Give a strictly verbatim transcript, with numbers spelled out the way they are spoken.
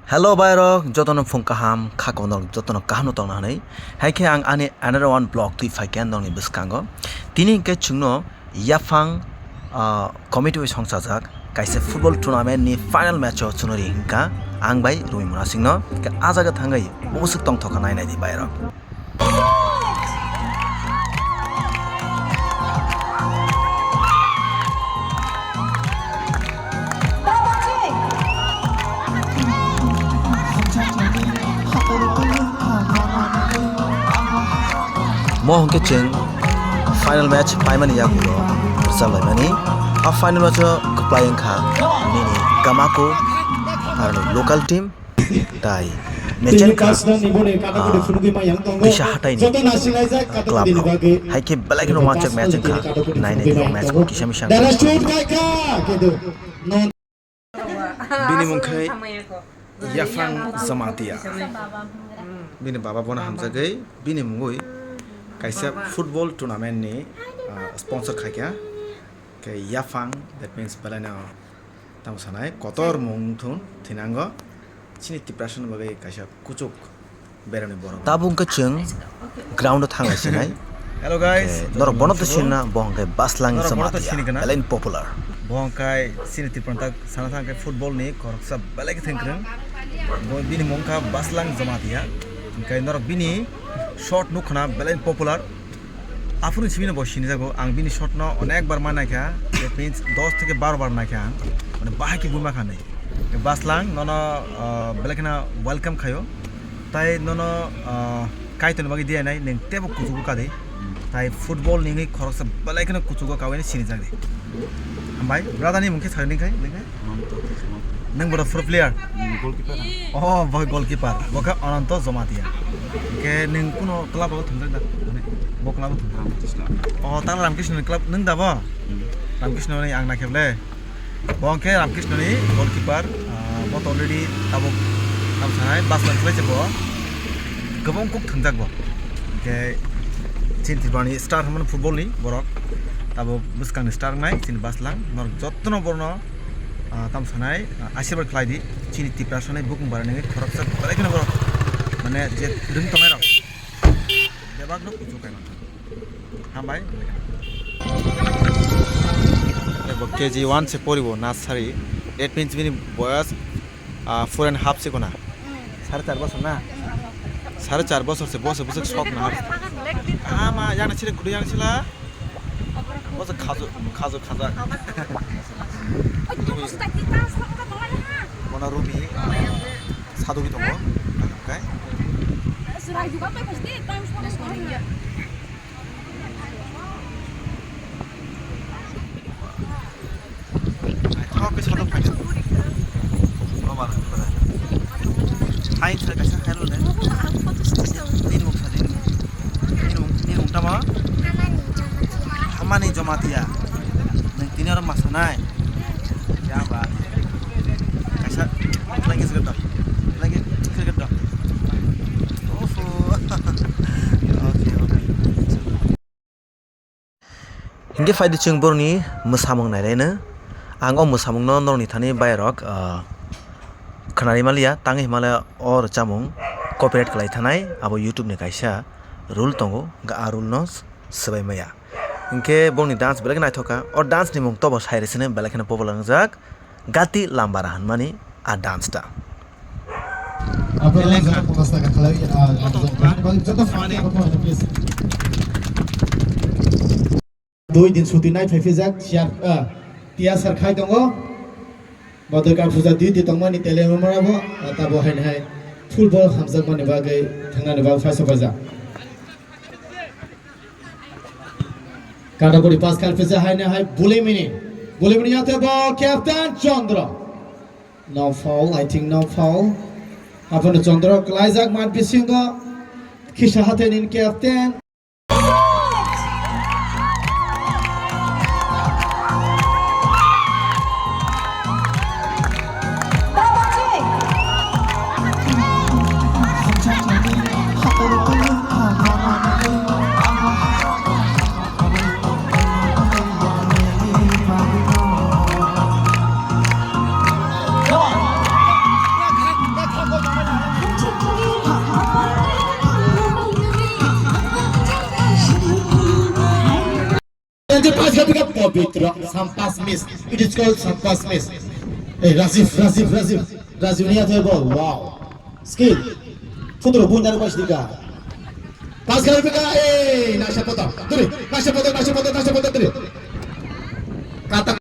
Hello bairok, jotono phung kaham, kha kono jotono kaham no tongna hwnwi. Hai khe ang ani another one vlog twi phaikha nokni bwskango. Tini hwnkhe chwngno yaphang, ah, committee bai songchajak kaisa football tournament ni final match o chwngno ri hwnkha ang bai Rumi Munasingno. Hwnkhe ah jaga thangwi musuk tongthokha nai nai di bairok. Mo hwnkhe chwng final match paimani yagulo rwchap laimani. A final match o kwplai wngkha nini Gamako aroni local team. Tai mechanic kha, ah, Bisa hataini club rok. Hai khe belai kheno wanchak match wngkha. Nai nai di match bo kisa misa wngkha. Bini mung khai Yaphang Jamatia. Bini baba bono hamjagwi bini mungwi kaisa football tournament ni, ah, sponsor khaikha. Khe yaphang, that means belai no tamo sanai kotor mung thun thinango chini Tiprasa ni bagwi kaisa kuchuk beremni borok. Tabuk wngkha chwng ground o thanglai sinai. Hello guys. Khe norok bono to sinna, bo hwnkhe Baslang Jamatia, belai popular. Bo hwnkhe chini Tiprasa sana thang khe football ni khoroksa belai khe thengkwrwng. Bo bini mung kha Baslang Jamatia. Hwnkhe norok bini shot nukha na belai popular. Aphuru simi no bo sinijago, ang bini shot no onek bar ma naikha, that means dos theke baro bar naikha ang, mane bahai khe buima kha nai. Baslang nono, ah, belai kheno welcome khayo, tai nono, ah, Kaitorni bagwi diya nai, nwng teibo kuchugo kadi, tai football ni wngwi khoroksa belai kheno kuchugo kawi sinijak di. Hambai, brother ni mung khe sai ningkhai, ningkhai. Nwng bo da pro player? Hmm, goalkeeper. Oh, bo goalkeeper. Bo khe Ananto Jamatia. Hwnkhe nwng kuno club o thumjak da? Bo club o thumjak. Ramkrishna. Oh, tang Ramkrishna ni club nwng da bo? Hmm. Ramkrishna ni ang naikhe ble. Bo hwnkhe Ramkrishna ni goalkeeper. Ah, bo to already tabuk tam sanai bus man khlai se bo. Kwbang kuk thumjak bo. Hwnkhe chini Tripura ni star hwnmano football ni borok. Tabuk bwskang ni star wngnai chini Baslang. Norok jotono borno ah, tamo sanai, ah, asirwad khlai di, chini Tiprasa ni bukung bara nini khoroksa belai kheno borok, mane je rwng tongnai rok, bebak no kuchuk kai mantha. Hambai. Bo K G one se poribo, nursery, that means bini boyas, ah, four and half se kona. Sare char bosor na? Sare char bosor se, bosor bosor sok na. Ama, yang na chile gudu yang chila. Bosor khajo, khajo, khaja. Mona Rumi, ah, sadugi tongo, oke. Oke, sadugi. Hai, sir, kaisa hai role. Ini mung sa, ini mung. Ini mung, ini mung tama? Hamani Jamatia. Nang tini orang masanai. Ya, ba. Kaisa, lagi sekedar. Lagi sekedar. Oh, oke, oke. Hingke phaidi chwng borokni mwsamung nailaino. Ang o mwsamungno norokni thani bayarok, ah, khwnarwi manliya, tangwi hwnmale o rwchapmung copyright khlai thanai, abo YouTube ni kaisa rule tongo, hwnkhe a rule no swbai maya. Hingke bongni dance belai khe naithok kha. O dance ni mung tobo sai rwsini belai kheno popular wngjak Gati Lambara hwnmani a dance ta. Dui din suti nai phaiphaijak, chair, ah, tiyasar khai tongo. Bo doi kang puja duty tongmani tele mora bo, ah, tabo haini hai football hamjakmani bagwi thangnani bagwi phai sopaijak. Kadaguri pass khalpisa haini hai Bulimini. Bulimini yate bo Captain Chandra. No foul, I think no foul. Abono Chandra klaijak mat bisingo. Khisa hatenin captain. Pass kha bika Pabitra, some pass miss. It is called some pass miss. Hey, Rajiv, Rajiv, Rajiv. Rajiv niya the ball. Wow. Skill. Futuro buin dari pas dika. Pass kha bika, hey, nasa poto. Turi, nasa poto, nasa poto, nasa poto, turi. Kata